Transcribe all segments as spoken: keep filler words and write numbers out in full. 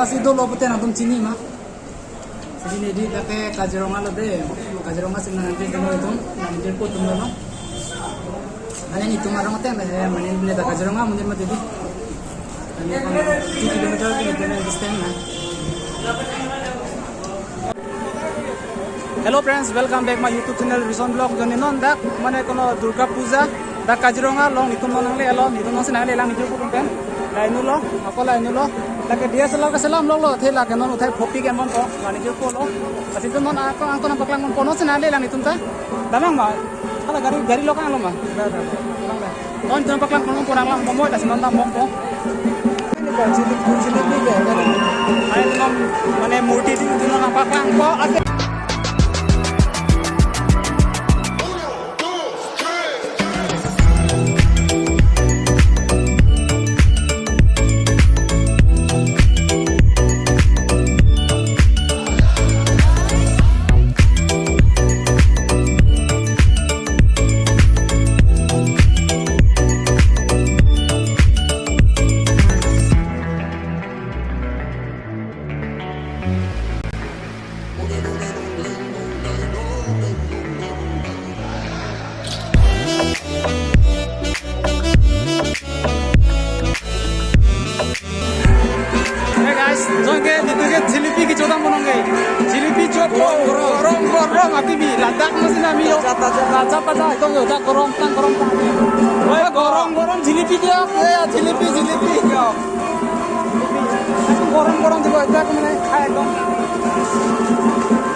Asi dolo pute nangtum chini ma. Jadi neli dak ke Kaziranga lo de. Kaziranga si nangkejut dolo itum, nangkejut po itum lo. Mane netum arong te, mane netum dak Kaziranga mondir mati di. Mane two kilometer ke netum distance na. Hello friends, welcome back my YouTube channel Rison Vlog. Joni non dak mane kono Durga Puja dak Kaziranga along netum non nangle-etlo, netum non si nangle-et lang netum pu pen. Lahenlo, ako lahenlo. Lake D S L R ke selam lo lo, athe lake non uthai phopi ke mon ko, la netum pu lo. Lasi netum non ako angko nangpaklang mon ko, non si nangle-et lang netum ta. Damnang ma? Hala gari, gari lo kanglo ma? Da, da, da. Non netum nangpaklang mon ko, nanglang bomoi, lasi non ta mon ko. Ini ba jili-, jili ni ba, kan? Ai non mane murti di netum nangpaklang ko, ase. Hey guys, jongke netum ke jilipi kecho dam ponong ke. Jilipi cho, gorong, gorong, gorong, gorong, api bi, ladak masi nami yo. Taja, taja. Taja, taja, ekdom yo, dak gorong, tang gorong, tang. Woi, gorong, gorong, jilipi dia, ya, jilipi, jilipi, ya. Ekdom gorong, gorong, jilipi, ekdom mane, khai ekdom.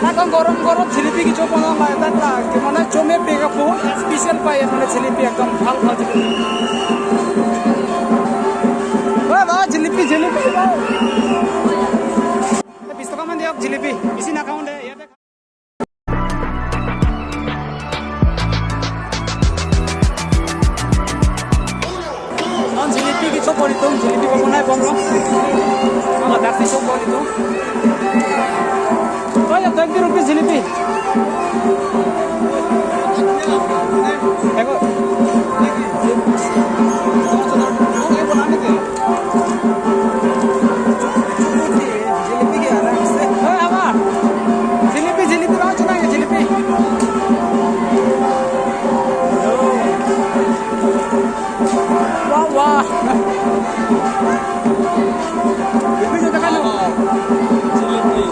Ekdom gorong, gorong, jilipi kecho ponong, ladak la, ke mane chome peka po, special pa, ya, mane jilipi, ekdom, bhal, bhal, jilipi. Wah, wah, jilipi, jilipi, wah. Bis toka man diya jilipi. Isi na khaun de, ya de. Non jilipi kecho pon itum, jilipi ko nai pon lo. Mama taxi shop pon itum. Oh ya, twenty rupees jilipi. Eko. Jilipi ke arang se. Oh, apa? Jilipi, jilipi, mau coba ya, jilipi. Wah, wah. Jilipi coba kan? Jilipi.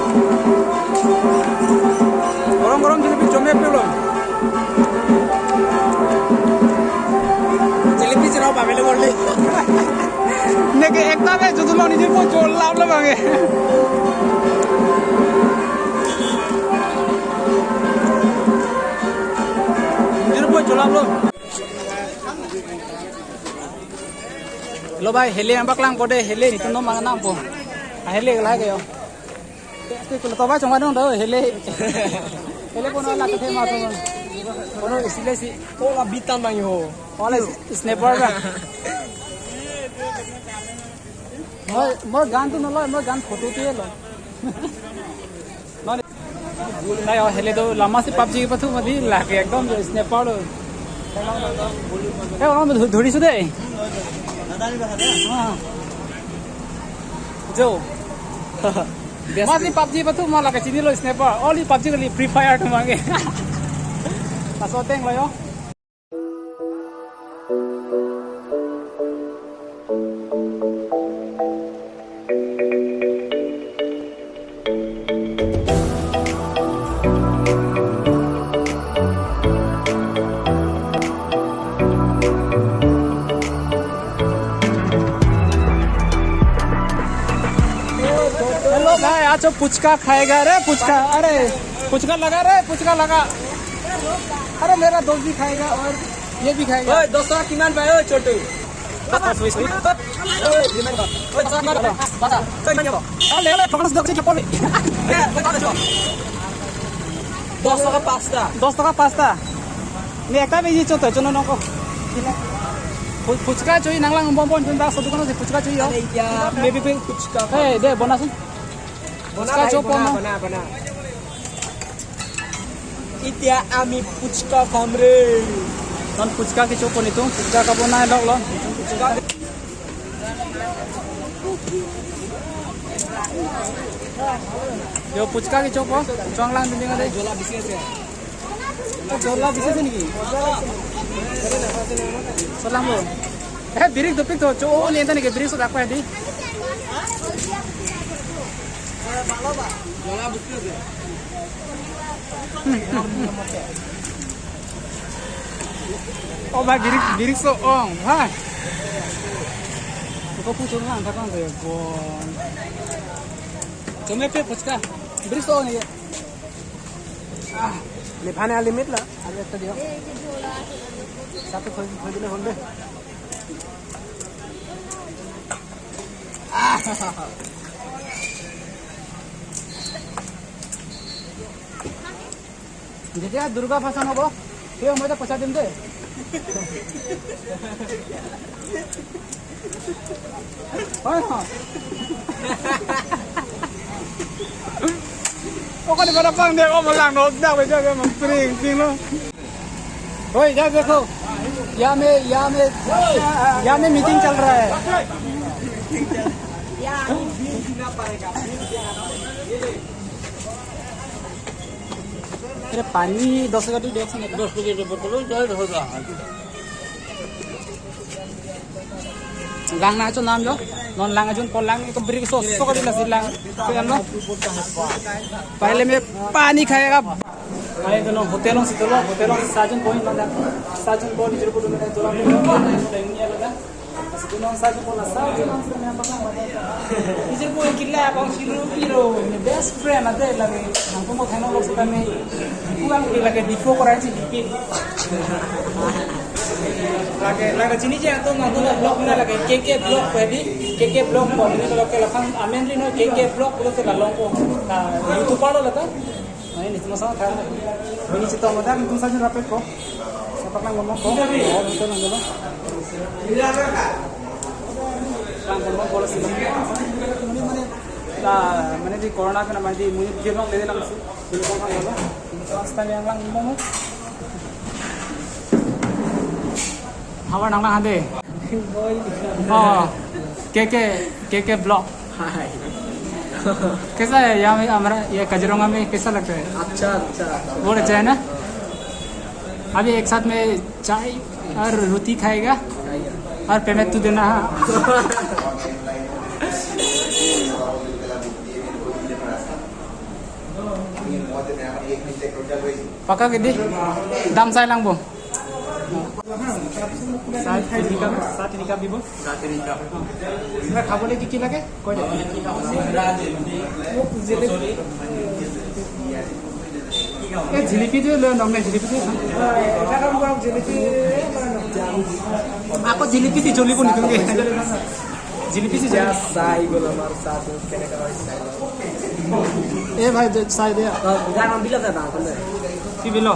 Gorong-gorong jilipi chome pe lo. Jilipi chirap available le. Neke ekta ke judulong ni jilpo chol lap lo bange. Jilpo chol lap lo. Hello bhai, hele nangpaklang po de, hele netum non mang nangpo. Ah, hele lahai ke yo. Te, te, kalau toba chongwa dong do, hele. Hele kono la kethe ma to. Kono isile si. Ko la bitan bang yo. Wala is-, sniper ba. Moi, moi gan tu nolo, moi gan photo tu lo. Non. Tayo, hele do lama si PUBG kepathu mati lake ekdom je sniper lo. Eh, orang tu dhuri sudah. Ah. Jo. Masi PUBG pathu ma lake chinilo sniper. Only PUBG kali Free Fire tu mange. Laso ateng lo yo. Hello भाई, आज तो पुचका खाएगा रे, पुचका। अरे, पुचका लगा रे, पुचका लगा। अरे, मेरा दोस्त भी खाएगा और ये भी खाएगा। ओए, दस टका किमान पाए, ओए, छोटू? दस, बीस, बीस। ओए, किमान का? ओए, दस टका का? बता। ओए, किमान का? अरे, ले, ले, पकड़ से दो, चप्पल भी। ए, बता दो। दस टका पाँचटा। दस टका पाँचटा। Ni ekta beji cho to, chono nongko. Phu-, phuchka choi nanglang bom bom chun da so dukan si phuchka choi yo. अरे यार, maybe कोई पुचका। ए, दे, बनासुन। बना पुचका भाई, चो बना, पनो। बना, बना। Itya ami puchka kham re. Non puchka kecho pon itum, puchka kabonai lok lo. Puchka. Yo, puchka kechopo, chonglang dinding ade. Jola bisi ase. Oh, jola bisi ase niki? Solang bo. Eh, birik dopik to, cho, oh, lenta niki, birik so dakwa di. Oh, ba, birik, birik so ong, ha? Ko pu chonglang, dakwa, ya, bon. Chome pe puchka. Birik so ong, ya. Ah, নিফানে আনলিমিট লা, আৰু একটা দিয়ক। তাতে থৈ, থৈ দিলে হ'ল দে। আহ। যেতিয়া দুৰ্গা ফাংচন হ'ব, সেই সময়তে পইচা দিম দেই। হয়, হয়। Oko ni pada pang dia, oko malang no, dak beja dia mang pring pring lo. Oi, ya dekho. Ya me, ya me, ya me meeting chal raha hai. Are pani dos ka di dekho na. Dos ka di dekho, botol jai dekho da. Lang na chonam jo. Non lang ajun pon lang ko birik so so ka di lasi lang. Ko ano? Pehle main pani khayega. Aye to non hotel along si to lo, hotel along si sajun pon non da. Sajun pon ni juru pun na to lang. Ini ya da. Lasi to non sajun pon la sajun pon na apa kan. Ni juru pun kila abang siru piro. Ni best friend ade lagi. Nang pun mau thano lo suka ni. Pulang ke lagi before korai si bikin. Lagi, lagi chini je atum nangtum vlog na lagi K K vlog pedi, K K vlog pon ni kalau ke lapan amen ri no K K vlog pulo se lalong ko. Na YouTube palo lata. Na ini semua sama kan. Ini cerita modal itu saja rapet ko. Sepak nang ngomong ko. Oh, betul nang ngomong. Nang ngomong bola sih. Ini mana? Nah, mana di corona kena mana di muni dia nong lele langsung. Ini kong kang ngomong. Rasta yang lang ngomong. Hawa nang nang hande. Oh, K K, K K vlog। हाय। कैसा है यहाँ में हमारा ये काजीरंगा में कैसा लगता है? अच्छा, अच्छा। बहुत अच्छा है ना? अभी एक साथ में चाय और रोटी खाएगा खाएगा। और पेमेंट तो देना है। Paka kedi? Dam sai lang bo. চাহ তিনি কাপ, চাহ তিনি কাপ দিব। চাহ তিনি কাপ। কিবা খাবলৈ কি কি লাগে? কৈ দে। মোক জিলেপি। এই জিলেপিটো লৈ লম নে, জিলেপিটো খাম। এটা কাম কৰক, জিলেপি লৈ লম। আকৌ জিলেপি দি জ্বলিব নেকি? জিলেপি দি জ্বলিব। চাহ আহি গ'ল আমাৰ, চাহটো কেনেকা হৈছে চাই লওঁ। এই ভাই, দে, চাই দে। অ, দুটা কাম বিলত এটা, কোনটো? কি বিল?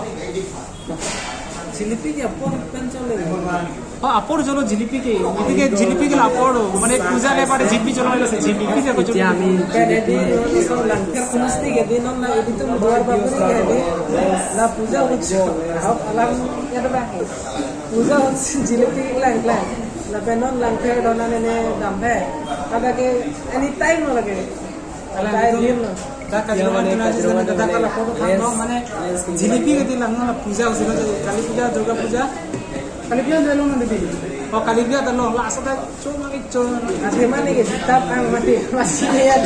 জিলিপি কি আপৰ পেন চলে? অ, আপৰ জ্বলো জিলিপি কি? গতিকে জিলিপি কি আপৰ? মানে পূজা নে পাৰে জিলিপি জ্বলাব লাগে, জিলিপি যে আকৌ এতিয়া আমি পেন এদি, জিলিপি চব লাংকাৰ সমষ্টি গেদি নন না, এদি তো দুৱাৰ বাবুৰি গেদি। না পূজা উৎসৱ। হাও আলাম ইয়াত বাকি। পূজা উৎসৱ জিলিপি লাং লাং। না পেন নন লাংকাৰ দনা নেনে দাম হে। তাকে এনি টাইম নালাগে। Dak Kaziranga international, dak Kaziranga, dak international, kala photo thang long, mane, jilipi ke di lang, na puja usi na, Kali Puja, Durga Puja. Kali Puja dalo na, di. Oh, Kali Puja dalo, la asada chom lagi chom. Ate mane ke tap ang mati, masih lihat.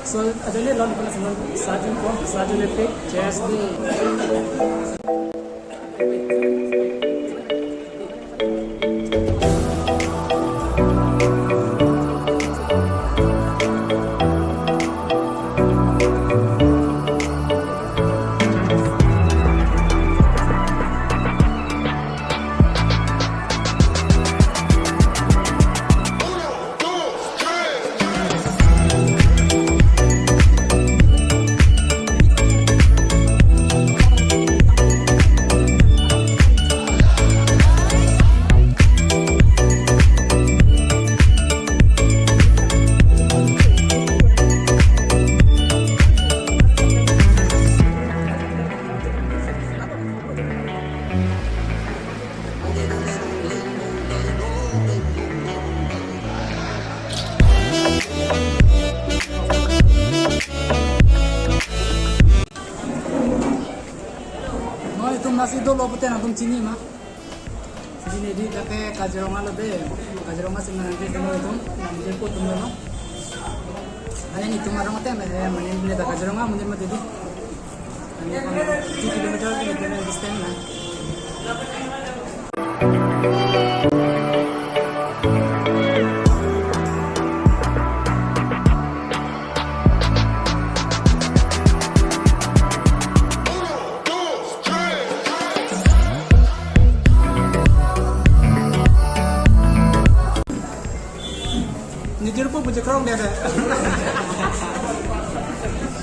So, ada ni lon pala sama sajun ko, sajun epic, cheers di. Itum nasi dolo pute nangtum chini ma. Chini di ta ke Kaziranga lo de. Kaziranga si nangtum dolo itum, nangtum po itum dolo. Ane itum arong te, eh, mane ne ta Kaziranga mondir mati di. Ane two kilometer, kilometer distance na. Nijirpo bujekrong dede.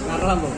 Ngarang lo.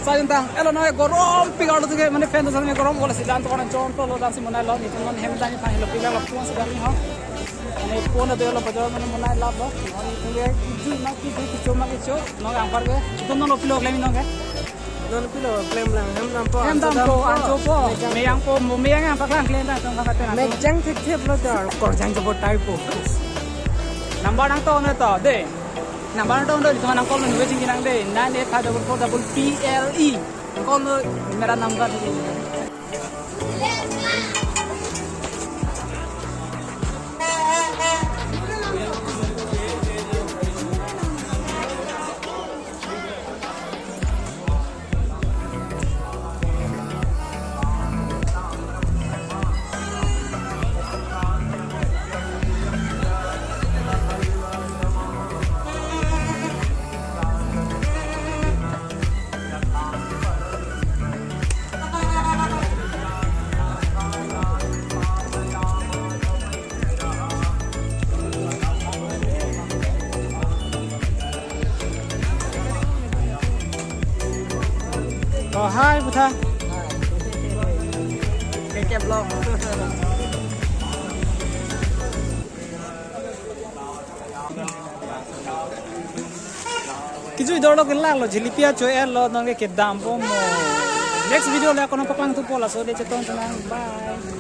Sa jentang, elo noi gorom pigar lo tuke, mane fan do sa mane gorom gola si dan to koran chon to lo dan si monai lo, nitum non hem dan ni phan lo pigar lo pon si dan ni ho. Mane pon do lo bajar mane monai lap lo. Mane tuke kiju ma kiju, kicho ma kicho, no angpar ke. Itum non lo pilo klem non ke. Non pilo klem lang, hem dampo, hem dampo, ancho po. Mejang po, mo mejang yang paklang klem dan tong kakate na. Mejang thip thip lo jar, kor jang jobo tai po. Number nangtong ne to, de. Number nangtong do, itum nang call nang jing nang de, nine eight five double four double P L E. Call lo, mera number. Oh, hi, Putha. Keke vlog. Kiju idor lo kelak lo, jilipi acho-et lo, non ke kedam po mo. Next video le ako nangpaklang thupo, laso de chetong tenang. Bye.